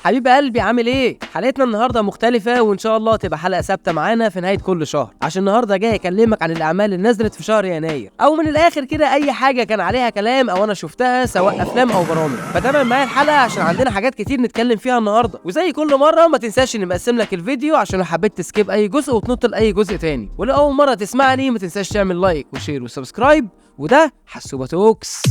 حبيب قلبي عامل ايه؟ حلقتنا النهارده مختلفة وان شاء الله تبقى حلقة ثابتة معانا في نهاية كل شهر، عشان النهارده جاي اكلمك عن الاعمال اللي نزلت في شهر يناير، او من الاخر كده اي حاجة كان عليها كلام او انا شفتها سواء افلام او برامج. فتابع معايا الحلقة عشان عندنا حاجات كتير نتكلم فيها النهارده، وزي كل مرة ما تنساش اني مقسم لك الفيديو عشان لو حبيت ت skip اي جزء وتنط لاي جزء تاني. ولو اول مرة تسمعني ما تنساش تعمل like و share و subscribe، وده حسوبة توكس.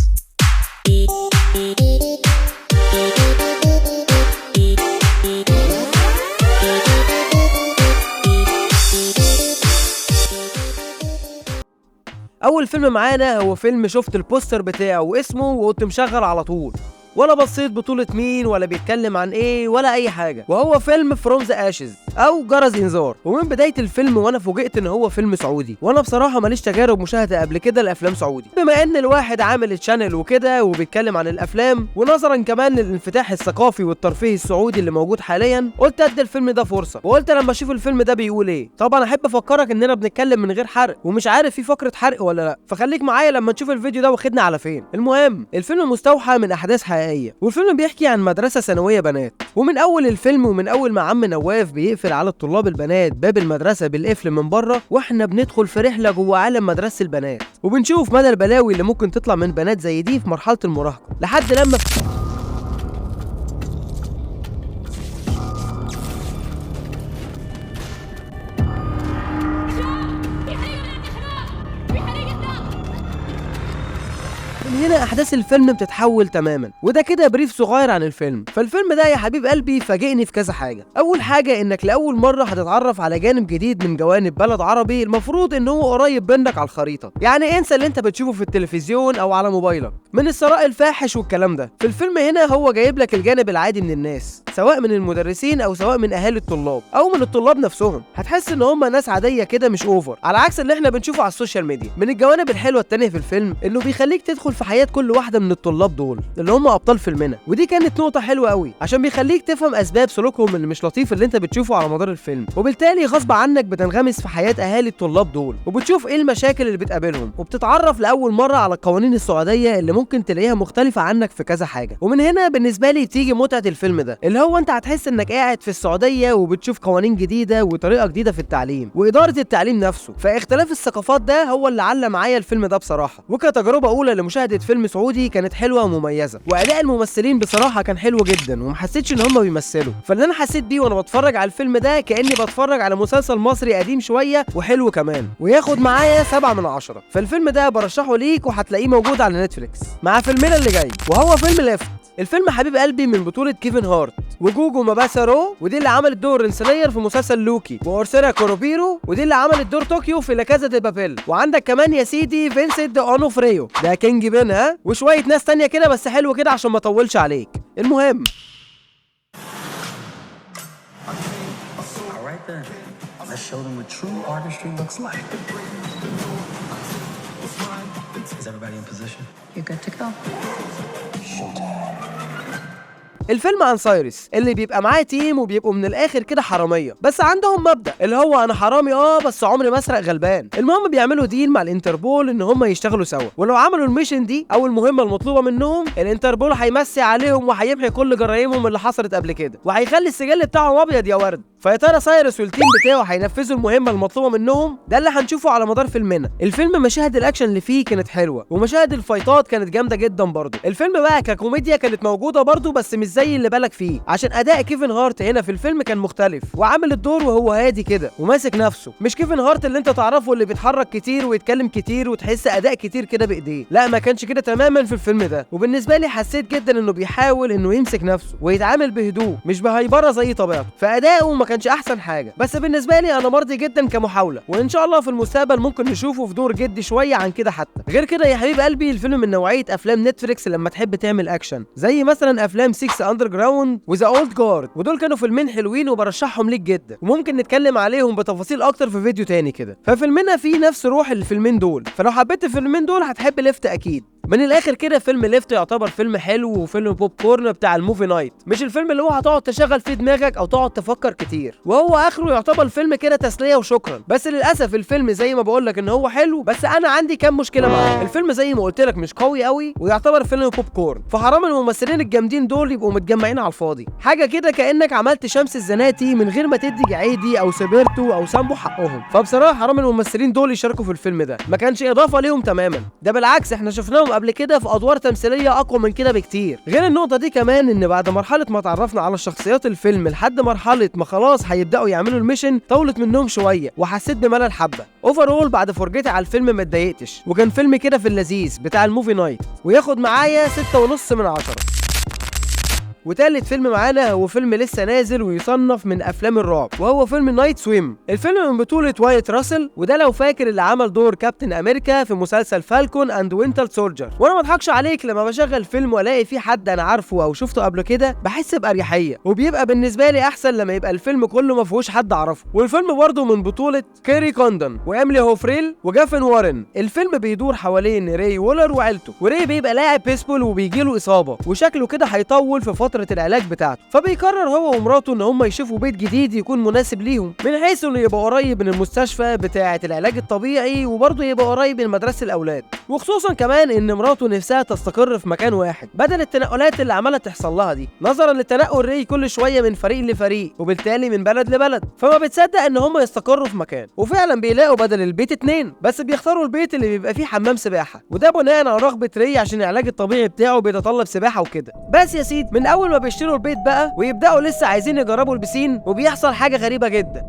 اول فيلم معانا هو فيلم شفت ال poster بتاعه واسمه وقلت مشغل على طول، ولا بصيت بطولة مين ولا بيتكلم عن ايه ولا اي حاجة، وهو فيلم From the Ashes او جرس انذار. ومن بداية الفيلم وانا فوجئت ان هو فيلم سعودي، وانا بصراحة ماليش تجارب مشاهدة قبل كده لافلام سعودي، بما ان الواحد عامل channel وكده وبيتكلم عن الافلام، ونظرا كمان للانفتاح الثقافي والترفيهي السعودي اللي موجود حاليا، قلت ادي الفيلم ده فرصة، وقلت لما اشوف الفيلم ده بيقول ايه. طبعا احب افكرك اننا بنتكلم من غير حرق، ومش عارف في فقرة حرق ولا لا، فخليك معايا لما نشوف الفيديو ده واخدنا على فين. المهم الفيلم مستوحى من احداث حقيقية، والفيلم بيحكي عن مدرسة ثانوية بنات، ومن أول الفيلم ومن أول ما عم نواف بيقفل على الطلاب البنات باب المدرسة بالقفل من بره، واحنا بندخل في رحلة جوه عالم مدرسة البنات، وبنشوف مدى البلاوي اللي ممكن تطلع من بنات زي دي في مرحلة المراهقة، لحد لما من هنا احداث الفيلم بتتحول تماما. وده كده brief صغير عن الفيلم. فالفيلم ده يا حبيب قلبي فاجئني في كذا حاجة. اول حاجة انك لاول مرة هتتعرف على جانب جديد من جوانب بلد عربي المفروض ان هو قريب منك على الخريطة، يعني انسى اللي انت بتشوفه في التلفزيون او على موبايلك من الثراء الفاحش والكلام ده. في الفيلم هنا هو جايب لك الجانب العادي من الناس، سواء من المدرسين او سواء من اهالي الطلاب او من الطلاب نفسهم، هتحس ان هم ناس عادية كده مش over، على عكس اللي احنا بنشوفه على ال social media. من الجوانب الحلوة التانية في الفيلم انه بيخليك تدخل في حياة كل واحدة من الطلاب دول اللي هم ابطال فيلمنا، ودي كانت نقطة حلوة قوي عشان بيخليك تفهم اسباب سلوكهم اللي مش لطيف اللي انت بتشوفه على مدار الفيلم، وبالتالي غصب عنك بتنغمس في حياة اهالي الطلاب دول، وبتشوف ايه المشاكل اللي بتقابلهم، وبتتعرف لاول مرة على القوانين السعودية اللي ممكن تلاقيها مختلفة عنك في كذا حاجة. ومن هنا بالنسبة لي تيجي متعة الفيلم ده، اللي هو انت هتحس انك قاعد في السعودية وبتشوف قوانين جديدة وطريقة جديدة في التعليم وإدارة التعليم نفسه. فاختلاف الثقافات ده هو اللي علم معايا الفيلم ده بصراحة، وكتجربة أولى لمشاهدة فيلم سعودي كانت حلوة ومميزة، وأداء الممثلين بصراحة كان حلو جدا ومحسيتش إن هم بيمثلوا. فاللي أنا حسيت بيه وأنا بتفرج على الفيلم ده كأني بتفرج على مسلسل مصري قديم شوية وحلو كمان، وياخد معايا 7 من 10. فالفيلم ده برشحه ليك وهتلاقيه موجود على نتفليكس. مع فيلمنا اللي جاي وهو فيلم Lift. الفيلم حبيب قلبي من بطولة كيفن هارت وجوجو ماباسارو، ودي اللي عملت دور رينسلاير في مسلسل لوكي، وأورسيرا كوروبيرو، ودي اللي عملت دور طوكيو في La Casa de Papel، وعندك كمان يا سيدي فينسنت اونوفريو ده كينج بين، ها، وشوية ناس تانية كده بس حلو كده عشان ما اطولش عليك. المهم الفيلم عن سايرس اللي بيبقى معاه team وبيبقوا من الاخر كده حرامية، بس عندهم مبدا اللي هو انا حرامي بس عمري ما اسرق غلبان. المهم بيعملوا deal مع الانتربول ان هم يشتغلوا سوا، ولو عملوا ال mission دي او المهمة المطلوبة منهم الانتربول هيمسي عليهم وهيمحي كل جرايمهم اللي حصلت قبل كده، وهيخلي السجل بتاعهم ابيض يا ورد. فيا ترى سايرس وال team بتاعه هينفذوا المهمة المطلوبة منهم؟ ده اللي هنشوفه على مدار فيلمنا. الفيلم مشاهد الاكشن اللي فيه كانت حلوة، ومشاهد ال fight ات كانت جامدة جدا برضه. الفيلم بقى ككوميديا كانت موجودة برضه بس مش زي اللي بالك فيه، عشان اداء كيفن هارت هنا في الفيلم كان مختلف وعامل الدور وهو هادي كده وماسك نفسه، مش كيفن هارت اللي انت تعرفه اللي بيتحرك كتير ويتكلم كتير وتحس اداء كتير كده بايديه، لا ما كانش كده تماما في الفيلم ده. وبالنسبة لي حسيت جدا انه بيحاول انه يمسك نفسه ويتعامل بهدوء مش بهيبره زي طبيعته، فاداؤه ما كانش احسن حاجة، بس بالنسبة لي انا مرضي جدا كمحاوله، وان شاء الله في المستقبل ممكن نشوفه في دور جدي شوية عن كده حتى. غير كده يا حبيب قلبي الفيلم من نوعية افلام نتفليكس لما تحب تعمل اكشن، زي مثلا افلام 6 Underground و The Old Guard، ودول كانوا فيلمين حلوين وبرشحهم ليك جدا، وممكن نتكلم عليهم بتفاصيل اكتر في فيديو تاني كده. ففيلمنا فيه نفس روح الفيلمين دول، فلو حبيت الفيلمين دول هتحب Lift اكيد. من الاخر كده فيلم Lift يعتبر فيلم حلو وفيلم بوب كورن بتاع ال movie night، مش الفيلم اللي هو هتقعد تشغل فيه دماغك او تقعد تفكر كتير، وهو اخره يعتبر فيلم كده تسلية وشكرا. بس للاسف الفيلم زي ما بقول لك ان هو حلو، بس انا عندي كام مشكلة معاه. الفيلم زي ما قلت لك مش قوي قوي ويعتبر فيلم بوب كورن، فحرام الممثلين الجامدين دول يبقوا متجمعين على الفاضي. حاجة كده كانك عملت شمس الزناتي من غير ما تدي جعيدي او سيبرتو او سامبو حقهم. فبصراحة حرام الممثلين دول يشاركوا في الفيلم ده، ما كانش اضافه ليهم تماما. ده بالعكس احنا شفناهم قبل كده في ادوار تمثيلية اقوى من كده بكتير. غير النقطة دي كمان ان بعد مرحلة ما تعرفنا على شخصيات الفيلم لحد مرحلة ما خلاص هيبداوا يعملوا ال mission طولت منهم شوية وحسيت بملل حبه. overall بعد فرجتي على الفيلم ما اتضايقتش، وكان فيلم كده في اللذيذ بتاع ال movie night، وياخد معايا 6.5 من 10. وتالت فيلم معانا هو فيلم لسه نازل ويصنف من افلام الرعب، وهو فيلم Night Swim. الفيلم من بطولة وايت راسل، وده لو فاكر اللي عمل دور كابتن امريكا في مسلسل Falcon and Winter Soldier. وانا ما اضحكش عليك، لما بشغل فيلم والاقي فيه حد انا عارفه او شفته قبل كده بحس باريحية، وبيبقى بالنسبة لي احسن لما يبقى الفيلم كله ما فيهوش حد اعرفه. والفيلم برضه من بطولة كيري كوندون واميلي هوفريل وجافن وارن. الفيلم بيدور حوالين ري وولر وعيلته، وري بيبقى لاعب بيسبول وبيجيله اصابه وشكله كده هيطول في فترة العلاج بتاعته، فبيقرر هو ومراته ان هم يشوفوا بيت جديد يكون مناسب ليهم، من حيث انه يبقى قريب من المستشفى بتاعه العلاج الطبيعي، وبرضه يبقى قريب من مدرسه الاولاد، وخصوصا كمان ان مراته نفسها تستقر في مكان واحد بدل التنقلات اللي عماله تحصل لها دي، نظرا لتنقل ري كل شوية من فريق لفريق وبالتالي من بلد لبلد، فما بتصدق ان هم يستقروا في مكان. وفعلا بيلاقوا بدل البيت 2، بس بيختاروا البيت اللي بيبقى فيه حمام سباحة، وده بناء على رغبة ري عشان العلاج الطبيعي بتاعه بيتطلب سباحة وكده. بس يا سيد من اول ما بيشتروا البيت بقى ويبداوا لسه عايزين يجربوا البسين، وبيحصل حاجة غريبة جدا،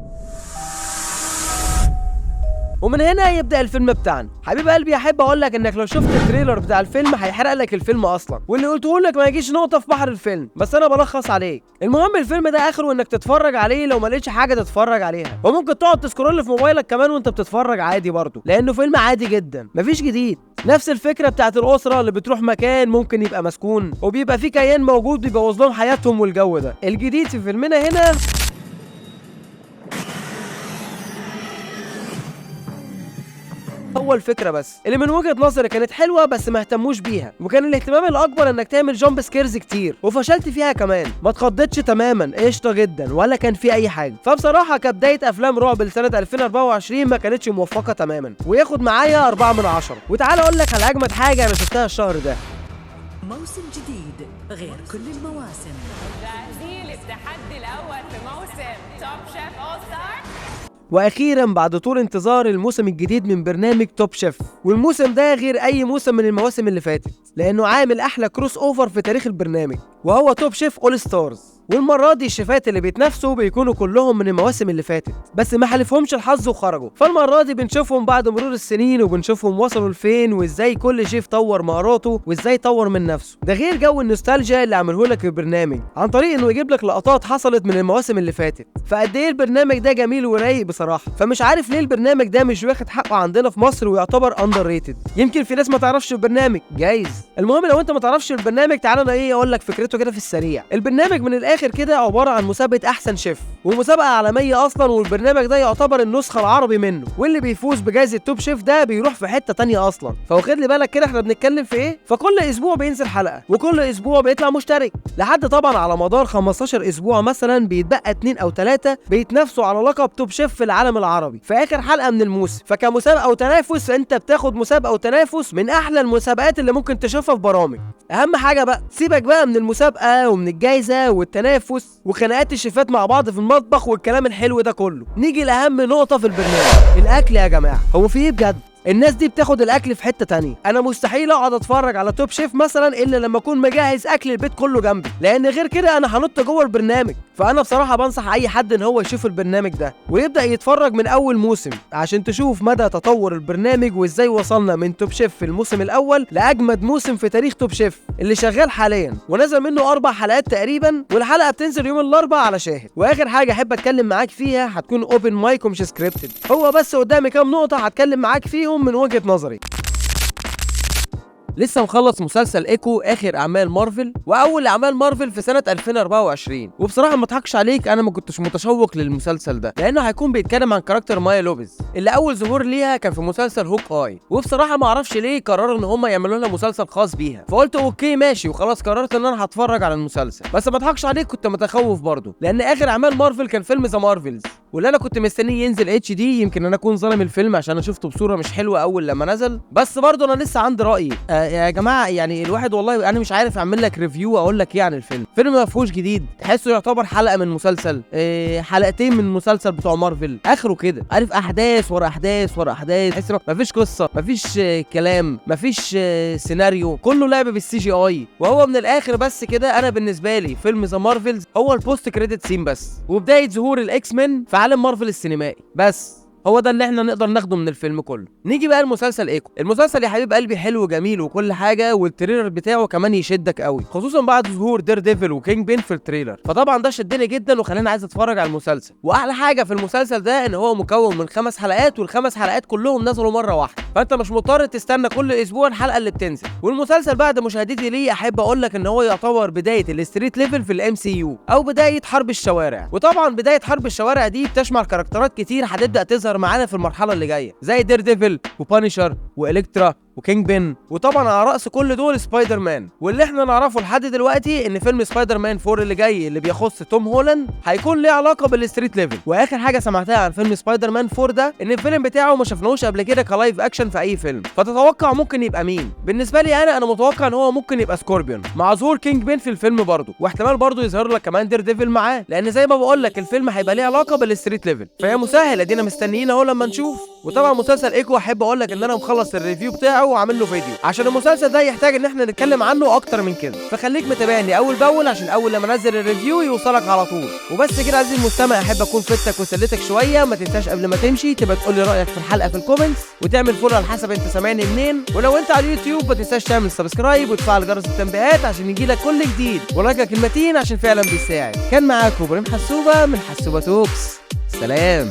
ومن هنا يبدا الفيلم بتاعنا. حبيب قلبي احب اقول لك انك لو شفت ال trailer بتاع الفيلم هيحرق لك الفيلم اصلا، واللي قلته لك ما يجيش نقطة في بحر الفيلم، بس انا بلخص عليك. المهم الفيلم ده اخره انك تتفرج عليه لو ما لقيتش حاجة تتفرج عليها، وممكن تقعد ت scroll في موبايلك كمان وانت بتتفرج عادي برضه، لانه فيلم عادي جدا مفيش جديد. نفس الفكرة بتاعت الاسرة اللي بتروح مكان ممكن يبقى مسكون وبيبقى فيه كيان موجود بيبوظ لهم حياتهم والجو ده. الجديد في فيلمنا هنا هو الفكرة بس اللي من وجهه نظري كانت حلوة بس ما اهتموش بيها، وكان الاهتمام الاكبر انك تعمل jump scares كتير وفشلت فيها كمان، ما اتخضتش تماما، قشطه جدا ولا كان في اي حاجة. فبصراحة كبداية افلام رعب لسنه 2024 ما كانتش موفقة تماما، وياخد معايا 4 من 10. وتعالى اقول لك على اجمد حاجة انا شفتها الشهر ده. موسم جديد غير كل المواسم. جاهزين للتحدي الاول في موسم Top Chef All Star؟ واخيرا بعد طول انتظار الموسم الجديد من برنامج Top Chef، والموسم ده غير اي موسم من المواسم اللي فاتت، لانه عامل احلى crossover في تاريخ البرنامج، وهو Top Chef All Stars. والمرة دي الشيفات اللي بيتنافسوا بيكونوا كلهم من المواسم اللي فاتت، بس ما حالفهمش الحظ وخرجوا، فالمره دي بنشوفهم بعد مرور السنين وبنشوفهم وصلوا لفين، وازاي كل شيف طور مهاراته وازاي طور من نفسه. ده غير جو النوستالجيا اللي عمله لك البرنامج عن طريق انه يجيب لك لقطات حصلت من المواسم اللي فاتت. فقد ايه البرنامج ده جميل ورايق بصراحة، فمش عارف ليه البرنامج ده مش واخد حقه عندنا في مصر ويعتبر underrated. يمكن في ناس ما تعرفش البرنامج، جايز. المهم لو انت ما تعرفش البرنامج تعالى انا اقول لك فكرته كده في السريع. البرنامج من الاخر كده عبارة عن مسابقة احسن شيف، ومسابقه عالمية اصلا، والبرنامج ده يعتبر النسخة العربي منه، واللي بيفوز بجائزة Top Chef ده بيروح في حتة تانية اصلا. فواخد لي بالك كده احنا بنتكلم في ايه؟ فكل اسبوع بينزل حلقة، وكل اسبوع بيطلع مشترك، لحد طبعا على مدار 15 اسبوع مثلا بيتبقى 2 او 3 بيتنافسوا على لقب Top Chef في العالم العربي في اخر حلقة من الموسم. فكمسابقه وتنافس انت بتاخد مسابقة وتنافس من احلى المسابقات اللي ممكن تشوفها في برامج. اهم حاجة بقى سيبك بقى من المسابقة ومن الجائزة والتنافس وخناقات الشيفات مع بعض في المطبخ والكلام الحلو ده كله، نيجي لاهم نقطة في البرنامج، الاكل يا جماعة. هو في ايه بجد؟ الناس دي بتاخد الاكل في حتة تانية. انا مستحيل اقعد اتفرج على Top Chef مثلا الا لما اكون مجهز اكل البيت كله جنبي، لان غير كده انا هنط جوه البرنامج. فانا بصراحة بنصح اي حد ان هو يشوف البرنامج ده ويبدا يتفرج من اول موسم عشان تشوف مدى تطور البرنامج وازاي وصلنا من Top Chef في الموسم الاول لاجمد موسم في تاريخ Top Chef اللي شغال حاليا، ونزل منه 4 حلقات تقريبا، والحلقة بتنزل يوم الاربعاء على شاهد. واخر حاجة احب اتكلم معاك فيها هتكون open mic ومش scripted، هو بس قدامي كام نقطة هتكلم معاك فيهم من وجهة نظري. لسه مخلص مسلسل ايكو، اخر اعمال مارفل واول اعمال مارفل في سنة 2024، وبصراحة ما اضحكش عليك انا ما كنتش متشوق للمسلسل ده لانه هيكون بيتكلم عن character مايا لوبيز، اللي اول ظهور ليها كان في مسلسل Hawkeye، وبصراحة ما اعرفش ليه قرروا ان هم يعملوا لها مسلسل خاص بيها، فقلت okay ماشي وخلاص قررت ان انا هتفرج على المسلسل. بس ما اضحكش عليك كنت متخوف برضه، لان اخر اعمال مارفل كان فيلم The Marvels، واللي انا كنت مستنيه ينزل HD. يمكن انا اكون ظالم الفيلم عشان انا شفته بصورة مش حلوة اول لما نزل، بس برضه انا لسه عندي رايي. يا جماعة يعني الواحد والله انا مش عارف اعمل لك review اقول لك ايه عن الفيلم. فيلم ما فيهوش جديد، تحسه يعتبر حلقة من مسلسل، حلقتين من مسلسل بتوع مارفل، اخره كده، عارف، احداث ورا احداث ورا احداث، تحس مفيش قصة، مفيش كلام، مفيش سيناريو، كله لعب بال CGI. وهو من الاخر بس كده انا بالنسبة لي فيلم The Marvels هو ال post credit scene بس، وبداية ظهور ال X-Men في عالم مارفل السينمائي، بس هو ده اللي احنا نقدر ناخده من الفيلم كله. نيجي بقى لمسلسل ايكو. المسلسل يا حبيب قلبي حلو وجميل وكل حاجة، وال trailer بتاعه كمان يشدك قوي، خصوصا بعد ظهور Daredevil و Kingpin في ال trailer، فطبعا ده شدني جدا وخلاني عايز اتفرج على المسلسل. واحلى حاجة في المسلسل ده ان هو مكون من 5 حلقات، والخمس حلقات كلهم نزلوا مرة واحدة، فانت مش مضطر تستنى كل اسبوع الحلقة اللي بتنزل. والمسلسل بعد مشاهدتي ليه احب اقول لك ان هو يعتبر بداية ال street level في ال MCU، او بداية حرب الشوارع. وطبعا بداية حرب الشوارع دي بتشمل كاركترات كتير هتبدا تظهر معانا في المرحلة اللي جاية، زي Daredevil و Punisher و Elektra و Kingpin، وطبعا على راس كل دول سبايدر مان. واللي احنا نعرفه لحد دلوقتي ان فيلم سبايدر مان 4 اللي جاي اللي بيخص توم هولاند هيكون ليه علاقة بال street level. واخر حاجة سمعتها عن فيلم سبايدر مان 4 ده ان الفيلم بتاعه ما شفناهوش قبل كده ك live action في اي فيلم، فتتوقع ممكن يبقى مين؟ بالنسبة لي انا متوقع ان هو ممكن يبقى Scorpion مع ظهور Kingpin في الفيلم برضه، واحتمال برضه يظهر لك كمان Daredevil معاه، لان زي ما بقول لك الفيلم هيبقى ليه علاقة بال street level. فيا مسهل ادينا مستنيين اهو لما نشوف. وطبعا مسلسل ايكو احب اقول لك ان انا مخلص ال review بتاعه وعامل له فيديو، عشان المسلسل ده يحتاج ان احنا نتكلم عنه اكتر من كده، فخليك متابعني اول باول عشان اول لما انزل ال review يوصلك على طول. وبس كده عزيزي المستمع، احب اكون فدتك وسليتك شوية. ما تنساش قبل ما تمشي تبقى تقول لي رايك في الحلقة في ال comments، وتعمل follow على حسب انت سامعني منين. ولو انت على اليوتيوب ما تنساش تعمل subscribe وتفعل جرس التنبيهات عشان يجيلك كل جديد، ولايكك المتين عشان فعلا بيساعد. كان معاكم ابراهيم حسوبه من حسوبه Talks. سلام.